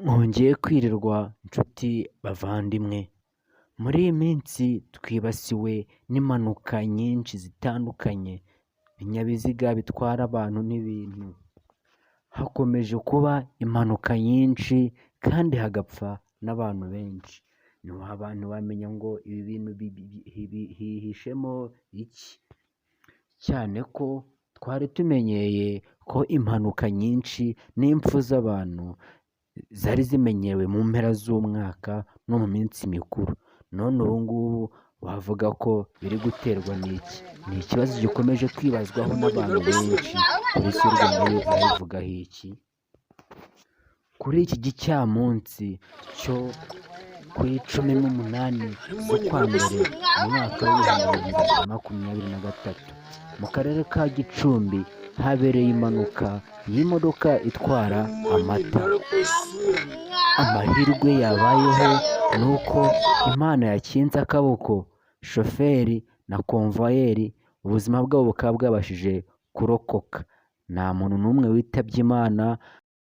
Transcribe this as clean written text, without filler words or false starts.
Mwongeye kwirirwa nshuti bavandimwe, muri iyi minsi twibasiwe n'impanuka nyinshi zitandukanye, ibinyabiziga bitwara abantu n'ibintu, hakomeje kuba impanuka nyinshi kandi hagapfa n'abantu benshi, ntiwamenya ngo ibi bintu hihishemo iki? Cyane ko twari tumenyereye ko impanuka nyinshi n'impfu z'abantu zari zimenyerewe mu mpera z'umwaka no mu minsi mikuru, none ubu ngubu wavuga ko biri guterwa n'iki? Ni ikibazo gikomeje kwibazwaho n'abantu benshi. Polisi y'u Rwanda yo irabivugaho iki? Kuri iki gicamunsi cyo kuri 18 z'ukwa mbere mu mwaka w'2023, mu karere ka Gicumbi habereye impanuka y'imodoka itwara amata. Amahirwe yabayeho ni uko Imana yakinze akaboko shoferi na konvayeri, ubuzima bwabo bukaba bwabashije kurokoka, nta muntu n'umwe witabye Imana.